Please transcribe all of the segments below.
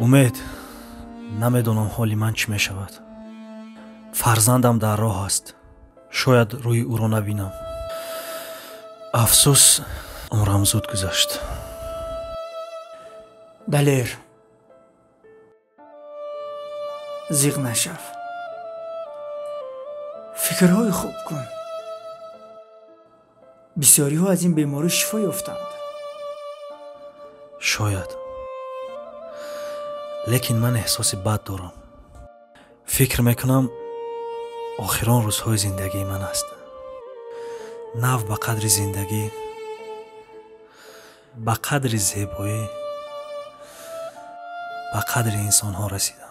Умед, намедонам ҳоли ман чӣ мешавад. Фарзандам дар роҳ аст. Шояд рӯи ӯро набинам. Афсӯс, умрам зуд гузашт. Далер, зиқ нашав. Фикрҳои хуб кун. Бисёриҳо аз ин беморӣ шифо ёфтанд. Шояд. Лекин ман эҳсоси бад дорам. Фикр мекунам, охирон рӯзҳои зиндагии ман аст. Нав ба қадри зиндагӣ, ба қадри зебоӣ, ба қадри инсонҳо расидам.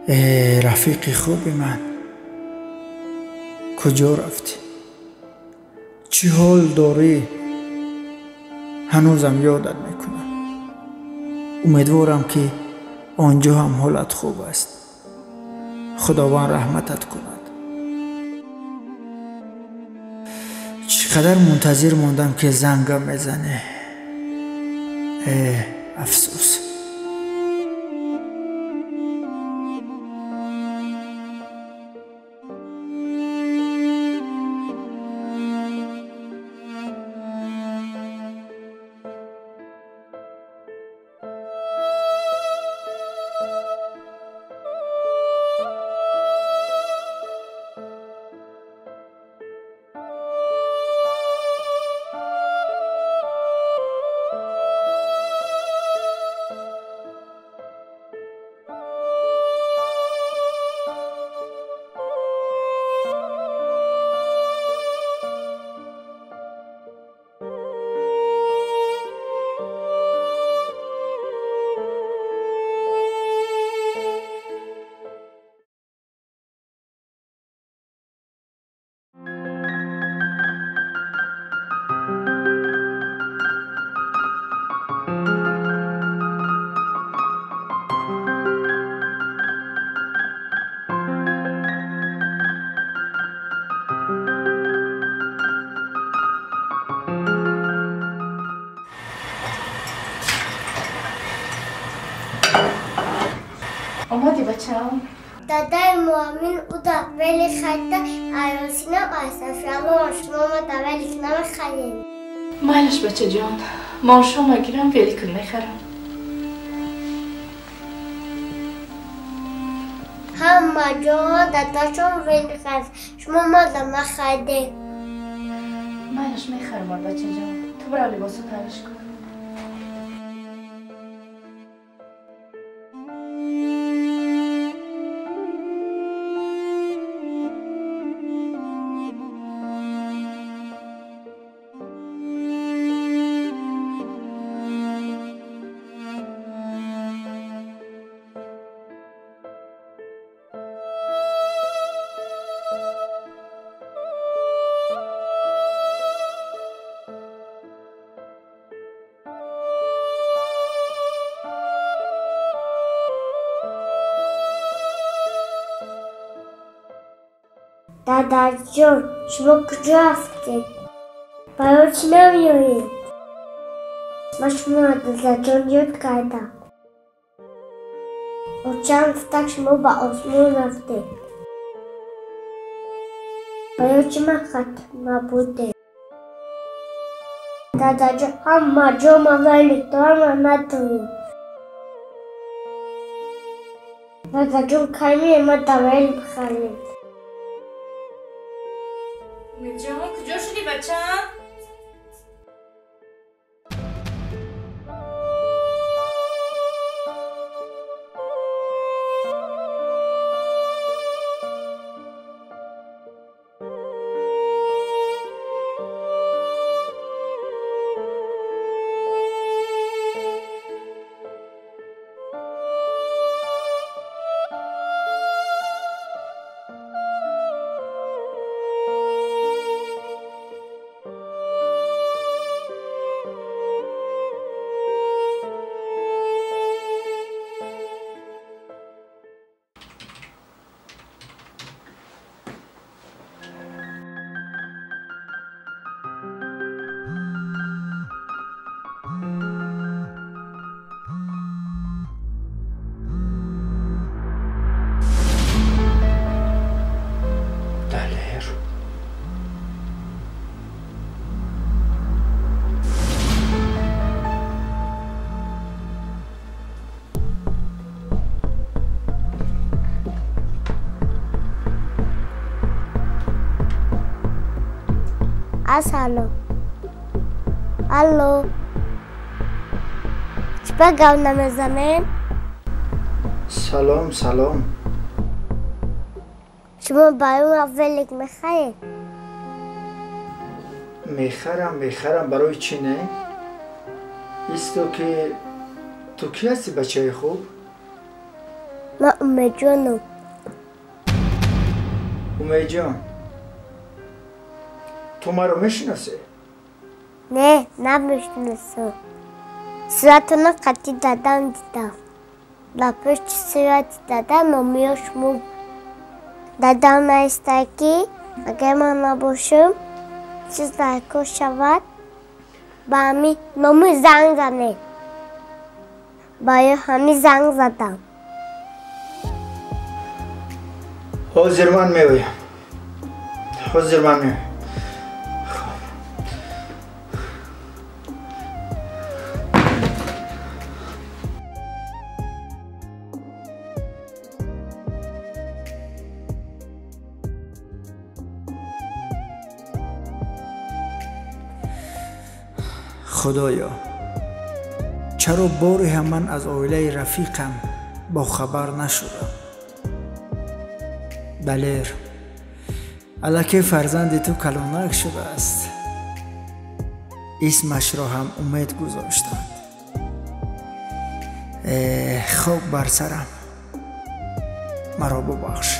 Э, рафиқи хуби ман, куҷо рафтӣ? Чӣ ҳол дорӣ? Ҳанӯзам ёдат мекунам. Умедворам, ки он ҷо ҳам ҳолат хуб аст. Худованд раҳматат кунад. Чӣ қадар мунтазир мондам, ки зангам мезанӣ. Э, афсӯс. Омадӣ, бачаам? Дадаи муамин уда вели хайта арӯсина айсафиало, шумо ма велик намехарем. Майлаш, бачаҷон, маошома гирам, великн мехарам. Ҳама ҷо дадашон велик харид, шумо мада нахаридед. Майлаш, мехарам, бачаҷон. Ту бирав, либосу таниш кун. Дадаҷон, шумо куҷо рафтед? Барои чӣ намеоед? Ман шуморо, дадаҷон, ёд кардам. Очам гуфтак, шумо ба осмон рафтед. Барои чӣ ман хат набудед? Дадаҷон, ҳама ҷо ман велик дорам, ман надорем. Дадаҷон, кай меоед, ма да велик бихарем? Умедҷон, куҷо шудӣ, бачаам? Алло. Алло. Чӣ гап намезанед? Салом, салом. Шумо барои ман велик мехаред? Мехарам, мехарам. Барои чӣ не? Исто ки ту кӣ ҳастӣ, бачаи хуб? Ман Умедҷонам. Умедҷон, ту маро мешиносӣ? Не, намешиносам. Суратона қатъи дадам дидам. Дар пушти сурати дадам номиё шумо. Дадам наиста ки агар ман набошам, чиз дар кор шавад, ба ҳамин номи занг занед. Барои ҳамин занг задам. Ҳозир ман меоям. Ҳозир ман меоям. Худоё, чаро боре ҳам ман аз оилаи рафиқам бохабар нашудам? Далер, аллакай фарзанди ту калонак шудааст. Исмашро ҳам умед гузоштанд. Хоб бар сарам, маро бубахш.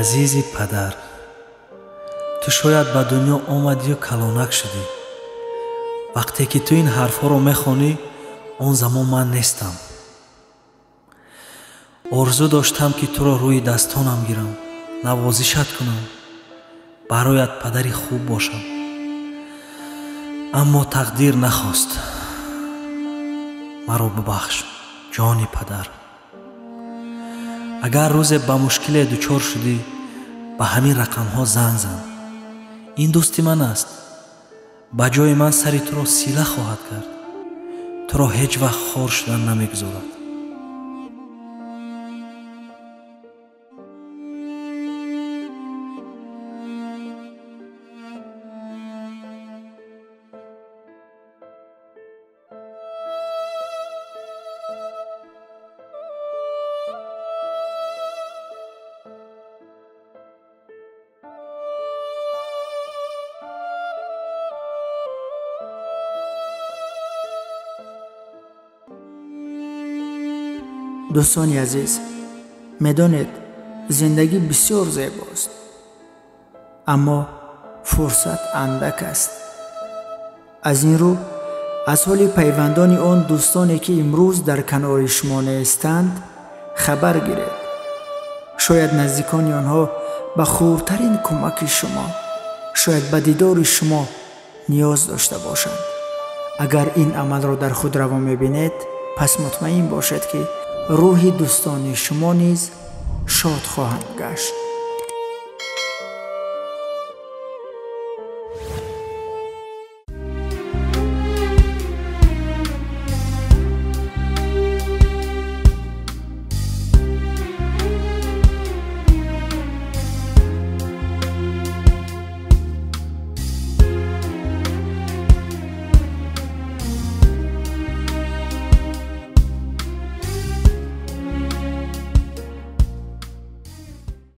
Азизи падар, ту шояд ба дунё омадию калонак шудӣ, Вақте ки ту ин ҳарфҳоро мехонӣ, он замон ман нестам. Орзу доштам, ки туро рӯи дастонам гирам, навозишат кунам, бароят падари хуб бошам. Аммо тақдир нахост. Маро бубахш, ҷони падар. Агар рӯзе ба мушкиле дучор шудӣ, ба ҳамин рақамҳо занг зан. Ин дӯсти ман аст. Ба ҷои ман сари туро сила хоҳад кард. Туро ҳеҷ вақт хор шудан намегузорад. Дӯстони азиз, медонед, зиндагӣ бисёр зебост, аммо фурсат андак аст. Аз ин рӯ аз ҳоли пайвандони он дӯстоне, ки имрӯз дар канори шумо нестанд, хабар гиред. Шояд наздикони онҳо ба хурдтарин кӯмаки шумо, шояд ба дидори шумо ниёз дошта бошанд. Агар ин амалро дар худ раво мебинед, пас мутмаин бошед, ки рӯҳи дӯстони шумо низ шод хоҳанд гашт.